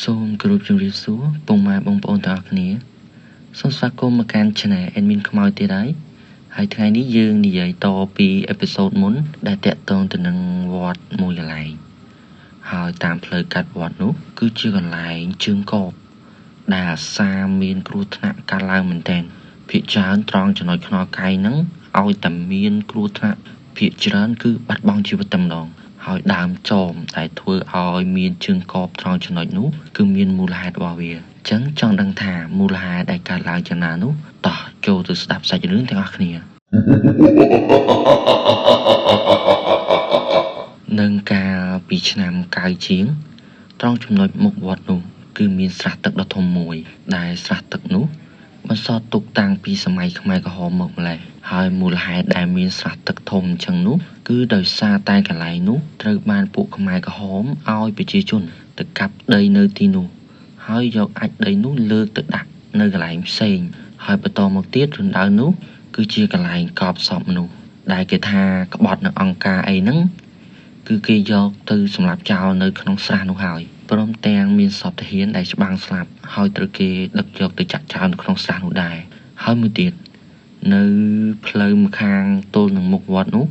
សូមគោរពជម្រាបសួរពុកម៉ែបងប្អូនទាំងអស់គ្នាសូមស្វាគមន៍មកកាន់ Channel Admin ខ្មោចទៀតហើយហើយថ្ងៃនេះយើងនិយាយតពី episode មុនដែលតាក់ទងទៅនឹងវត្តមួយកន្លែងហើយតាមផ្លូវកាត់វត្តនោះគឺជាកន្លែងជើងកបដែលអាសាមានគ្រោះថ្នាក់កើតឡើងមែនទែនភាគច្រើនត្រង់ចំណុចខ្នល់កែងហ្នឹងឲ្យតែមានគ្រោះថ្នាក់ភាគច្រើនគឺបាត់បង់ជីវិតតែម្ដងហើយដើមចមដែលធ្វើឲ្យមានជើងកបត្រង់ចំណុចនោះគឺមានមូលហេតុរបស់វាអញ្ចឹងចង់ដឹងថាមូលហេតុដែលកើតឡើងយ៉ាងណានោះតោះចូលទៅស្ដាប់សាច់រឿងទាំងអស់គ្នានឹងកាលពីឆ្នាំ90ជាងត្រង់ចំណុចមុខវត្តនោះគឺមានស្រះទឹកដ៏ធំមួយដែលស្រះទឹកនោះបន្សល់ទុកតាំងពីសម័យខ្មែរក្រហមមកម្ល៉េះហើយមូលហេតុដែលមានស្រះទឹកធំអញ្ចឹងនោះគឺដោយសារតែកន្លែងនោះត្រូវបានពួកខ្មែរក្រហមឲ្យប្រជាជនទៅកាប់ដីនៅទីនោះហើយយកអាចម៍ដីនោះលើកទៅដាក់នៅកន្លែងផ្សេងហើយបន្តមកទៀតរណ្ដៅនោះគឺជាកន្លែងកប់សពមនុស្សដែលគេថាក្បត់នឹងអង្គការអីហ្នឹងគឺគេយកទៅសម្លាប់ចោលនៅក្នុងស្រះនោះហើយព្រមទាំងមានសពទាហានដែលច្បាំងស្លាប់ហើយត្រូវគេដឹកយកទៅចាក់ចោលនៅក្នុងស្រះនោះដែរហើយមួយទៀតនៅផ្លូវម្ខាងទល់នឹងមុខវត្តនោះ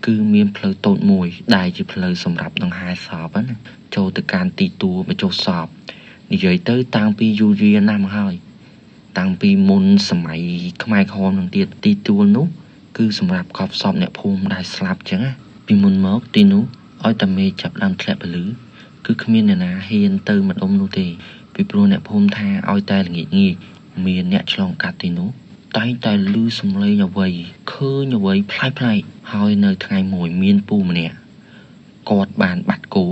គឺមានផ្លូវតូចមួយដែលជាផ្លូវសម្រាប់ដង្ហែសពណាចូលទៅកាន់ទីទួលបញ្ចុះសពនិយាយទៅតាំងពីយូរយារណាស់មកហើយតាំងពីមុនសម័យខ្មែរក្រហមនឹងទៀតទីទួលនោះគឺសម្រាប់កប់សពអ្នកភូមិដែលស្លាប់ចឹងណាពីមុនមកទីនោះឲ្យតែមេចាប់ដើមធ្លាក់ពលឺគឺគ្មានអ្នកណាហ៊ានទៅម្ដុំនោះទេពីព្រោះអ្នកភូមិថាឲ្យតែល្ងាចងាកមានអ្នកឆ្លងកាត់ទីនោះតែងតែឮសំឡេងអ្វីឃើញអ្វីប្លែកៗហើយនៅថ្ងៃមួយមានពូម្នាក់គាត់បានបាត់គោ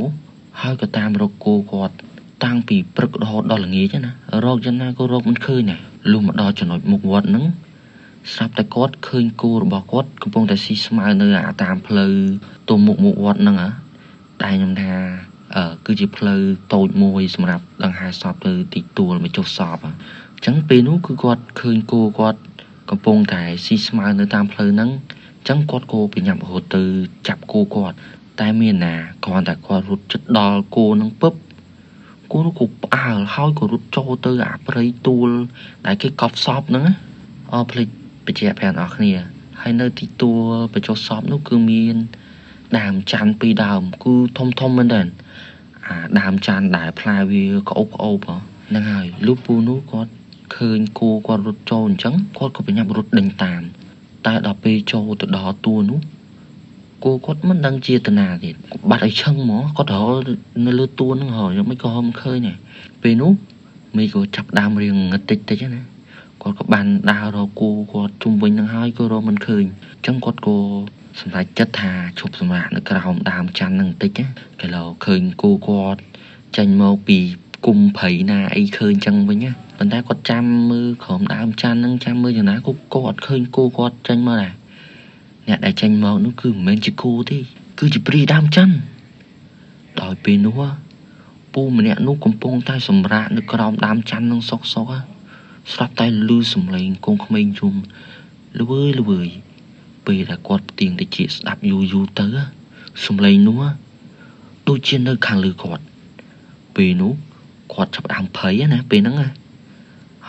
ហើយក៏តាមរកគោគាត់តាំងពីព្រឹករហូតដល់ល្ងាចណារកយ៉ាងណាក៏រកមិនឃើញដែរលុះមកដល់ចំណុចមុខវត្តហ្នឹងស្រាប់តែគាត់ឃើញគោរបស់គាត់កំពុងតែស៊ីស្មៅនៅអាតាមផ្លូវទៅមុខវត្តហ្នឹងហ៎ដែលខ្ញុំថាគឺជាផ្លូវតូចមួយសម្រាប់ដង្ហែសពទៅទីទួលមកចុះសពអញ្ចឹងពេលនោះគឺគាត់ឃើញគោគាត់កំពុងតែស៊ីស្មៅនៅតាមផ្លូវហ្នឹងអញ្ចឹងគាត់ក៏ប្រញាប់រត់ទៅចាប់គោគាត់តែមានណាគ្រាន់តែគាត់រត់ជិតដល់គោហ្នឹងពឹបគោនោះក៏ផ្អើលហើយក៏រត់ចូលទៅអាព្រៃទួលដែលគេកប់សពហ្នឹងអភ្លេចបញ្ជាក់ប្រាប់អ្នកគ្នាហើយនៅទីទួលបញ្ចុះសពនោះគឺមានដើមច័ន្ទពីរដើមគឺធំធំមែនទែនអាដើមច័ន្ទដែលផ្លែវាក្អូបក្អូបហ្នឹងហើយលុះពូនោះគាត់ឃើញគោគាត់រត់ចូលអញ្ចឹងគាត់ក៏ប្រញាប់រត់ដេញតាមតែដល់ពេលចូលទៅដល់ទួលនោះគោគាត់មិនដឹងជាតាណាទៀតបាត់ឲ្យឈឹងហ្មងគាត់រលនៅលើទួលហ្នឹងរយមិនក៏មិនឃើញដែរពេលនោះមីក៏ចាប់ដើមរៀងងឹតតិចតិចណាគាត់ក៏បានដើររកគោគាត់ជុំវិញហ្នឹងហើយក៏រកមិនឃើញអញ្ចឹងគាត់ក៏សម្រេចចិត្តថាឈប់សម្រាកនៅក្រោមដើមច័ន្ទហ្នឹងបន្តិចណាគេឡូឃើញគោគាត់ចេញមកពីគុំព្រៃណាអីឃើញចឹងវិញណាប៉ុន្តែគាត់ចាំមើលក្រោមដើមច័ន្ទហ្នឹងចាំមើលយ៉ាងណាក៏គាត់ឃើញគោគាត់ចេញមកដែរអ្នកដែលចេញមកនោះគឺមិនមែនជាគោទេគឺជាព្រាយដើមច័ន្ទដោយពេលនោះពូម្នាក់នោះកំពុងតែសម្រាកនៅក្រោមដើមច័ន្ទនឹងសុកសុកស្រាប់តែឮសំឡេងកូនក្មេងយំល្វើយល្វើយពេលដែលគាត់ផ្ទៀងតិចស្ដាប់យូរយូរទៅសំឡេងនោះដូចជានៅខាងលើគាត់ពេលនោះគាត់ចាប់ដើមភ័យណាពេលហ្នឹងណា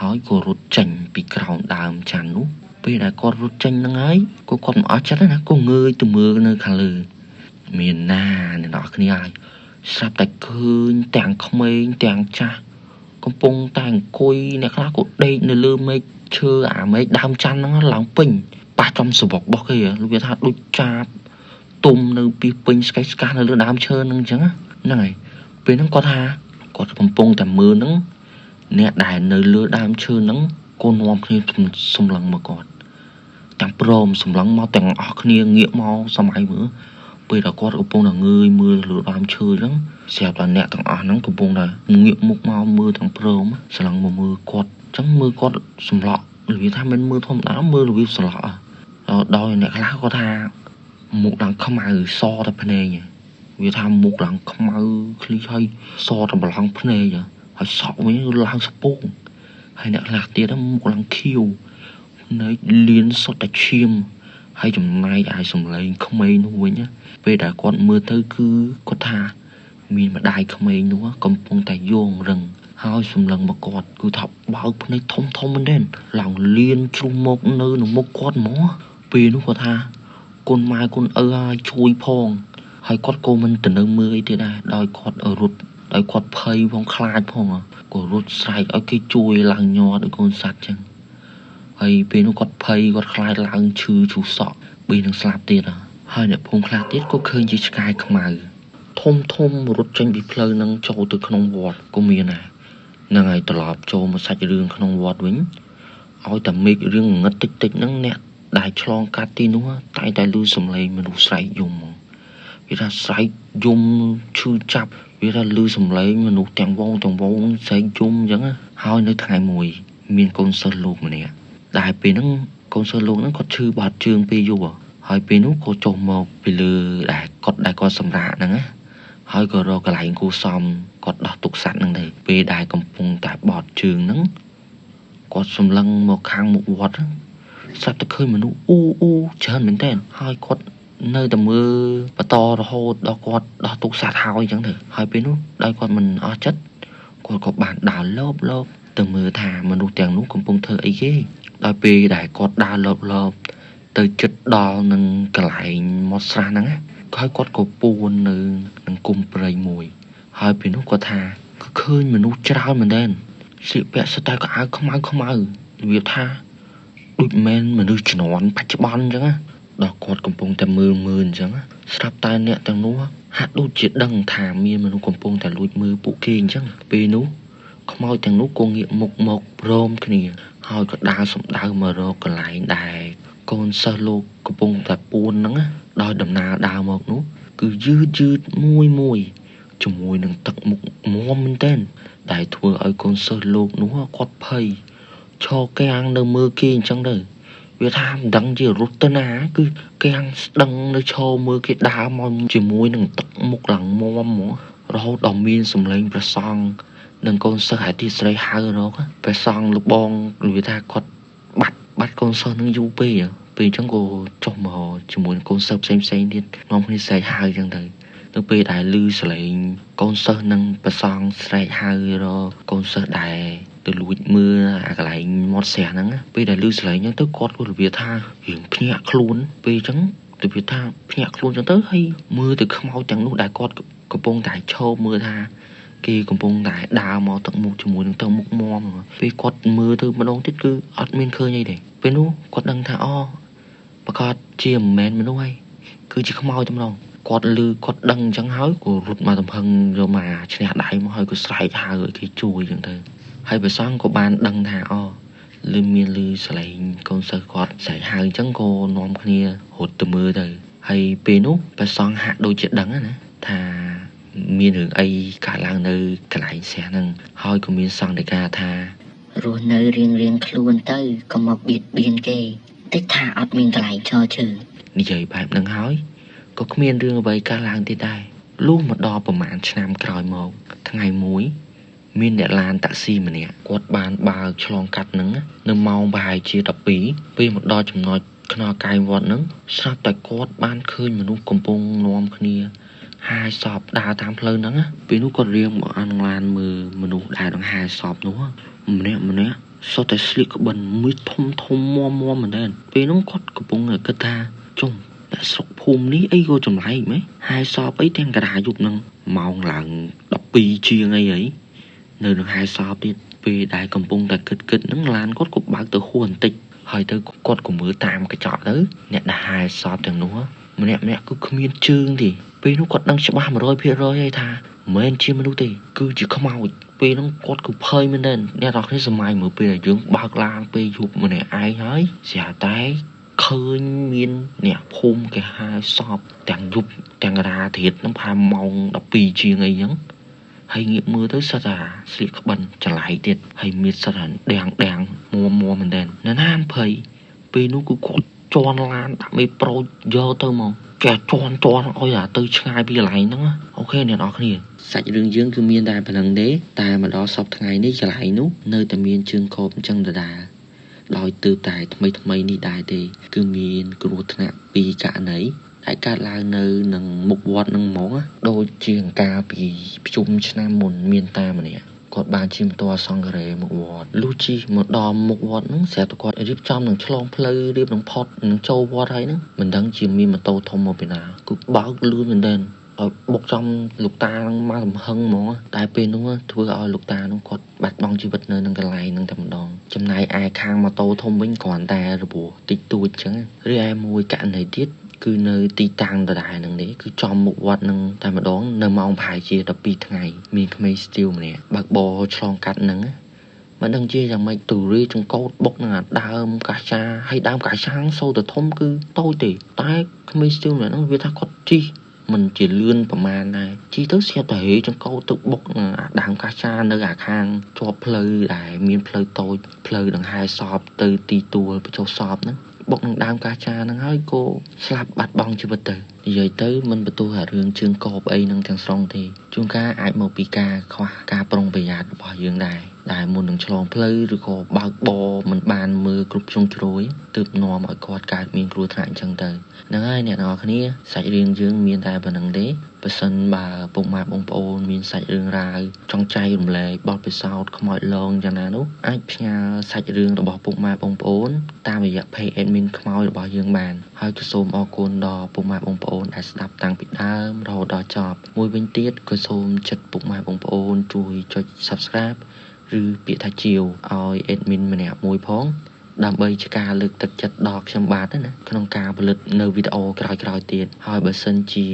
ហើយក៏រត់ចេញពីក្រោមដើមច័ន្ទនោះពេលដែលគាត់រត់ចេញហ្នឹងហើយក៏គាត់មិនអស់ចិត្តណាក៏ងើយទៅមើលនៅខាងលើមានណាអ្នកនរគ្នាហើយស្រាប់តែឃើញទាំងក្មេងទាំងចាស់កំពុងតែអង្គុយអ្នកខ្លះក៏ដេកនៅលើមែកឈើអាមែកដើមច័ន្ទហ្នឹងឡើងពេញប៉ះចំសបុករបស់គេវាថាដូចចាបទុំនៅពីពេញស្កេះស្កាស់នៅលើដើមឈើហ្នឹងអញ្ចឹងហ្នឹងហើយពេលហ្នឹងគាត់ថាគាត់កំពុងតែមើលហ្នឹងអ្នកដែលនៅលើដើមឈើហ្នឹងក៏នាំគ្នាសម្លឹងមកគាត់ទាំងព្រមសម្លឹងមកទាំងអស់គ្នាងាកមកសម័យមើលពេលដែលគាត់កំពុងតែងើយមើលលើដើមឈើហ្នឹងស្រាប់តែអ្នកទាំងអស់ហ្នឹងកំពុងតែងាកមុខមកមើលទាំងព្រមសម្លឹងមកមើលគាត់អញ្ចឹងមើលគាត់សម្លក់វាថាមិនមើលធម្មតាមើលរបៀបសម្លក់ដោយអ្នកខ្លះគាត់ថាមុខឡើងខ្មៅសតែភ្នែកវាថាមុខឡើងខ្មៅឃ្លីហើយសតែប្រឡងភ្នែកហើយសក់វិញឡើងស្ពងហើយអ្នកខ្លះទៀតមុខឡើងខៀវភ្នែកលៀនសុទ្ធតែឈាមហើយចំណែកឯសំឡេងក្មេងនោះវិញពេលដែលគាត់មើលទៅគឺគាត់ថា មានម្ដាយក្មេងនោះកំពុងតែយោងរឹងហើយសម្លឹងមកគាត់គឺថាបើកភ្នែកធំធំមែនទែនឡើងលៀនជ្រុះមកនៅនឹងមុខគាត់ហ្មងពេលនោះគាត់ថាគុណម៉ែគុណឪហើយជួយផងហើយគាត់ក៏មិនទៅនៅមើលអីទៀតដែរដោយគាត់រត់ដោយគាត់ភ័យផងខ្លាចផងក៏រត់ស្រែកឲ្យគេជួយឡើងញ័រដោយកូនសត្វចឹងហើយពេលនោះគាត់ភ័យគាត់ខ្លាចឡើងឈឺឈូសក់ប៊ីនឹងស្លាប់ទៀតហើយអ្នកភូមិខ្លះទៀតក៏ឃើញជាឆ្កែខ្មៅធំធំរត់ចេញពីផ្លូវនឹងចូលទៅក្នុងវត្តក៏មានដែរនឹងហើយត្រឡប់ចូលមកសាច់រឿងក្នុងវត្តវិញឲ្យតែមេឃរឿងងឹតតិចតិចហ្នឹងអ្នកដែលឆ្លងកាត់ទីនោះតែងតែឮសំឡេងមនុស្សស្រែកយំហ្មងវាថាស្រែកយំឈឺចាប់វាថាឮសំឡេងមនុស្សទាំងវងទាំងវងស្រែកយំអញ្ចឹងហើយនៅថ្ងៃមួយមានកូនសិស្សលោកម្នាក់ដែលពេលហ្នឹងកូនសិស្សលោកហ្នឹងគាត់ឈឺបាត់ជើងពេលយប់ហើយពេលនោះក៏ចុះមកពីលើដែលគាត់សម្រាកហ្នឹងណាហើយក៏រកកន្លែងគូសំគាត់ដោះទុកសัตว์ហ្នឹងដែរពេលដែលកំពុងតែបត់ជើងហ្នឹងគាត់សម្លឹងមកខាងមុខវត្តស្រាប់តែឃើញមនុស្សអ៊ូអ៊ូច្រើនមែនទែនហើយគាត់នៅតែមើលបន្តរហូតដល់គាត់ដោះទុកសัตว์ហើយអញ្ចឹងទៅហើយពេលនោះដោយគាត់មិនអស់ចិត្តគាត់ក៏បានដើរលបលបទៅមើលថាមនុស្សទាំងនោះកំពុងធ្វើអីគេដល់ពេលដែលគាត់ដើរលបលបទៅចិត្តដល់នឹងកន្លែងមាត់ស្រះហ្នឹងណាហើយគាត់ក៏ពួននៅនឹងគុំព្រៃមួយហើយពេលនោះគាត់ថាគឺឃើញមនុស្សច្រើនមែនទែនស្លៀកពាក់សុទ្ធតែកៅអៅខ្មៅខ្មៅរបៀបថាដូចមិនមនុស្សជំនាន់បច្ចុប្បន្នអញ្ចឹងណាដល់គាត់កំពុងតែមើលមើលអញ្ចឹងស្រាប់តែអ្នកទាំងនោះហាក់ដូចជាដឹងថាមានមនុស្សកំពុងតែលួចមើលពួកគេអញ្ចឹងពេលនោះខ្មោចទាំងនោះក៏ងាកមុខមកព្រមគ្នាហើយក៏ដើរសំដៅមករកកន្លែងដែលកូនសិស្សលោកកំពុងតែពួនហ្នឹងដោយដំណើរដើរមកនោះគឺយឺតយឺតមួយមួយជាមួយនឹងទឹកមុខមាំមែនទែនដែលធ្វើឲ្យកូនសិស្សលោកនោះគាត់ភ័យឈរកាំងនៅមើលគេអញ្ចឹងទៅវាថាមិនដឹងជារត់ទៅណាគឺកាំងស្ដឹងនៅឈរមើលគេដើរមកជាមួយនឹងទឹកមុខឡើងមាំហ្មងរហូតដល់មានសម្លេងព្រះសង្ឃនិងកូនសិស្សឯទីស្រីហៅរកព្រះសង្ឃលោកបងវាថាគាត់បាត់កូនសិស្សនឹងយូរពេកពេលអញ្ចឹងក៏ចុះមកជាមួយនឹងកូនសិស្សផ្សេងផ្សេងទៀតនាំគ្នាស្រែកហៅអញ្ចឹងទៅទៅពេលដែលឮស្រែកកូនសិស្សនិងព្រះសង្ឃស្រែកហៅរកកូនសិស្សដែលទៅលួចមើលអាកន្លែងមាត់ស្រះហ្នឹងពេលដែលឮស្រែកអញ្ចឹងទៅគាត់ក៏របៀបថារៀងភ្ញាក់ខ្លួនពេលអញ្ចឹងទៅវាថាភ្ញាក់ខ្លួនអញ្ចឹងទៅហើយមើលទៅខ្មោចទាំងនោះដែលគាត់កំពុងតែឈរមើលថាគេកំពុងតែដើរមកទឹកមុខជាមួយនឹងទឹកមុខមាំពេលគាត់មើលទៅម្ដងទៀតគឺអត់មានឃើញអីទេពេលនោះគាត់ដឹងថាអូប្រកាសជាមិនមែនមនុស្សហើយគឺជាខ្មោចតែម្ដងគាត់ឮគាត់ដឹងអញ្ចឹងហើយក៏រត់មកទំហឹងយកមកឈ្នះដៃមកហើយក៏ស្រែកហៅឲ្យគេជួយអញ្ចឹងទៅហើយព្រះសង្ឃក៏បានដឹងថាអូឮមានឮស្រែកកូនសិស្សគាត់ស្រែកហៅអញ្ចឹងក៏នាំគ្នារត់ទៅមើលទៅហើយពេលនោះព្រះសង្ឃហាក់ដូចជាដឹងណាថាមានរឿងអីកើតឡើងនៅកន្លែងស្រះហ្នឹងហើយក៏មានសង្ឃដីកាថារស់នៅរៀងរៀងខ្លួនទៅកុំមកបៀតបៀនគេតិចថាអត់មានកន្លែងឈរជើងនិយាយបែបហ្នឹងហើយក៏គ្មានរឿងអ្វីកើតឡើងទៀតដែរលុះមកដល់ប្រហែលឆ្នាំក្រោយមកថ្ងៃមួយមានអ្នកឡានតាក់ស៊ីម្នាក់គាត់បានបើកឆ្លងកាត់ហ្នឹងនៅម៉ោងប្រហែលជា12ពេលមកដល់ចំណុចខ្នល់កាយវត្តហ្នឹងស្រាប់តែគាត់បានឃើញមនុស្សកំពុងនាំគ្នាហាយសពដើរតាមផ្លូវហ្នឹងពេលនោះគាត់រៀងមកអានឡានមើលមនុស្សដែលដង្ហែសពនោះម្នាក់ម្នាក់សុទ្ធតែស្លៀកក្បិនមួយធំធំមាំមាំមែនទែនពេលនោះគាត់កំពុងតែគិតថាចុំអ្នកស្រុកភូមិនេះអីក៏ចម្លែកម៉េចហាយសពអីទាំងករាយប់ហ្នឹងម៉ោងឡើង12ជាងអីហីនៅនឹងហាយសពទៀតពេលដែលកំពុងតែគិតហ្នឹងឡានគាត់ក៏បើកទៅហួសបន្តិចហើយទៅគាត់ក៏មើលតាមកញ្ចក់ទៅអ្នកដែលហាយសពទាំងនោះម្នាក់ម្នាក់គឺគ្មានជើងទេពេលនោះគាត់ដឹងច្បាស់100%ហើយថាមិនមែនជាមនុស្សទេគឺជាខ្មោចពេលហ្នឹងគាត់គឺភ័យមែនទែនអ្នកនរគ្នាសម័យមើលពេលដែលយើងបើកឡានពេលយប់ម្នាក់ឯងហើយស្រាប់តែឃើញមានអ្នកភូមិគេហាយសពទាំងយប់ទាំងរាត្រីហ្នឹងប្រហែលម៉ោង12ជាងអីចឹងហើយងាកមើលទៅសិតតែស្លៀកក្បិនចម្លែកទៀតហើយមានសិតតែដាំងដាំងមួមួមែនទែនណាណាភ័យពេលនោះគឺគាត់ជន់ឡានដាក់មេប្រូចយកទៅមកចេះជន់ជន់ឲ្យតែទៅឆ្ងាយពីកន្លែងហ្នឹងអូខេអ្នកនរគ្នាសាច់រឿងយើងគឺមានតែប៉ុណ្្នឹងទេតែមកដល់សប្តាហ៍ថ្ងៃនេះកន្លែងនោះនៅតែមានជើងកបអញ្ចឹងដដែលដោយទើបតែថ្មីថ្មីនេះដែរទេគឺមានគ្រោះថ្នាក់2ករណី ដែលកើតឡើងនៅនឹងមុខវត្តនឹងហ្មងដូចជាកាលពីភ្ជុំឆ្នាំមុនមានតាម្នាក់គាត់បានជិះម៉ូតូអសង្ការេមកវត្តលុះជិះមកដល់មុខវត្តហ្នឹងស្រាប់តែគាត់រៀបចំនឹងឆ្លងផ្លូវរៀបនឹងផុតនឹងចូលវត្តហើយហ្នឹងមិនដឹងជាមានម៉ូតូធំមកពីណាគឺបើកលឿនមែនទែនឲ្យបុកចំលោកតានឹងមកកំហឹងហ្មងតែពេលនោះធ្វើឲ្យលោកតានោះគាត់បាត់បង់ជីវិតនៅនឹងកន្លែងហ្នឹងតែម្ដងចំណែកឯខាងម៉ូតូធំវិញគ្រាន់តែរបួសតិចតួចចឹងរីឯមួយករណីទៀតគឺនៅទីតាំងដដែលហ្នឹងនេះគឺចំមុខវត្តហ្នឹងតែម្ដងនៅម៉ោងប្រហែលជា12ថ្ងៃមានក្មេងស្ទាវម្នាក់បើកបរឆ្លងកាត់ហ្នឹងមិនដឹងជាយ៉ាងម៉េចទូរីចង្កូតបុកនឹងអាដើមកាចាហើយដើមកាចាសូទៅធំគឺតូចទេតែក្មេងស្ទាវម្នាក់ហ្នឹងវាថាគាត់ជិះមិនជាលឿនប្រមាណដែរជិះទៅស្រាប់តែហេចង្កូតទៅបុកនឹងអាដើមកាចានៅអាខាងជាប់ផ្លូវដែលមានផ្លូវតូចផ្លូវដង្ហែសពទៅទីទួលបញ្ចុះសពហ្នឹងបុកនឹងដើមកាចាហ្នឹងហើយក៏ស្លាប់បាត់បង់ជីវិតទៅនិយាយទៅមិនបន្ទោសអារឿងជើងកបអីហ្នឹងទាំងស្រុងទេជួនកាលអាចមកពីការខ្វះការប្រុងប្រយ័ត្នរបស់យើងដែរដែលមុននឹងឆ្លងផ្លូវឬក៏បើកបរមិនបានមើលគ្រប់ជ្រុងជ្រោយទើបនាំឲ្យគាត់កើតមានគ្រោះថ្នាក់អញ្ចឹងទៅហ្នឹងហើយអ្នកនរគ្នាសាច់រឿងយើងមានតែប៉ុណ្្នឹងទេបើសិនបើពុកម៉ែបងប្អូនមានសាច់រឿងរ៉ាវចង់ចែករំលែកបទពិសោធន៍ខ្មោចលងយ៉ាងណានោះអាចផ្ញើសាច់រឿងរបស់ពុកម៉ែបងប្អូនតាមរយៈ page admin ខ្មោចរបស់យើងបានហើយក៏សូមអរគុណដល់ពុកម៉ែបងប្អូនដែលស្ដាប់តាំងពីដើមរហូតដល់ចប់មួយវិញទៀតក៏សូមចិត្តពុកម៉ែបងប្អូនជួយចុច Subscribe ឬពាក្យថាជាវឲ្យ admin ម្នាក់មួយផងដើម្បីជាការលើកទឹកចិត្តដល់ខ្ញុំបាទណាក្នុងការផលិតនៅវីដេអូក្រោយៗទៀតហើយបើសិនជា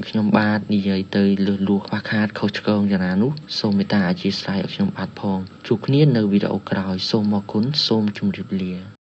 ខ្ញុំបាទនិយាយទៅលើសលួសខ្វះខាតខុសឆ្គងយ៉ាងណានោះសូមមេត្តាអធ្យាស្រ័យឲ្យខ្ញុំបាទផងជួបគ្នានៅវីដេអូក្រោយសូមអរគុណសូមជម្រាបលា។